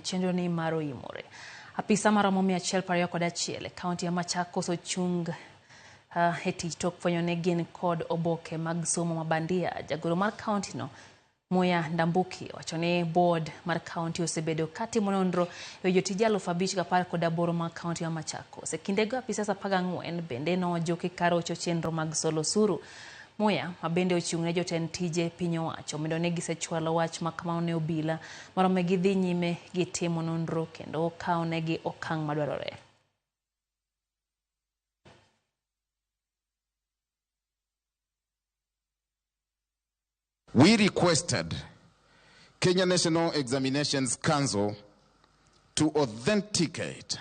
chenro ni mar oimore. Apisa maromo 121 e kaunti ya Machakos ochung e tich tok fwenyo ni gin kod oboke mag somo ma bandia. Jagoro mar kaunti no Muya Ndambuki wacho ni board mar kaunti osebedo katimo nonro e wi jotije 5,018 mag kaunti ma Machakos. E kindego apisas 14 bende nojuki karocho chenro mag solo osuru. Muya, ma bende ochung' ne jotend tije piny owacho, omedo ni gisechwalo wach ma kamano ne obila mondo mi gidhi nyime gi timo nonro kendo kawo negi okang' madwarore. We requested Kenya National Examinations Council to authenticate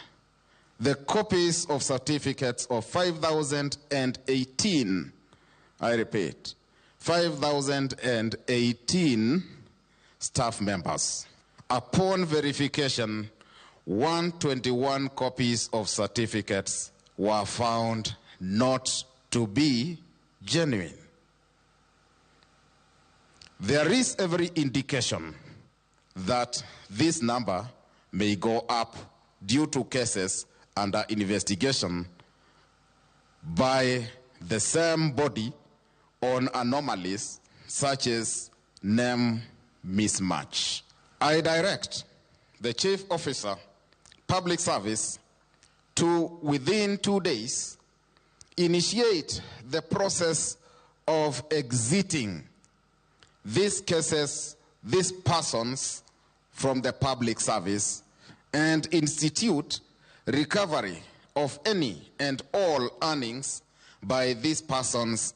the copies of certificates of 5,018, I repeat, 5,018 staff members. Upon verification, 121 copies of certificates were found not to be genuine. There is every indication that this number may go up due to cases under investigation by the same body on anomalies such as name mismatch. I direct the Chief Officer, Public Service, to within 2 days initiate the process of exiting these cases, these persons from the public service and institute recovery of any and all earnings by these persons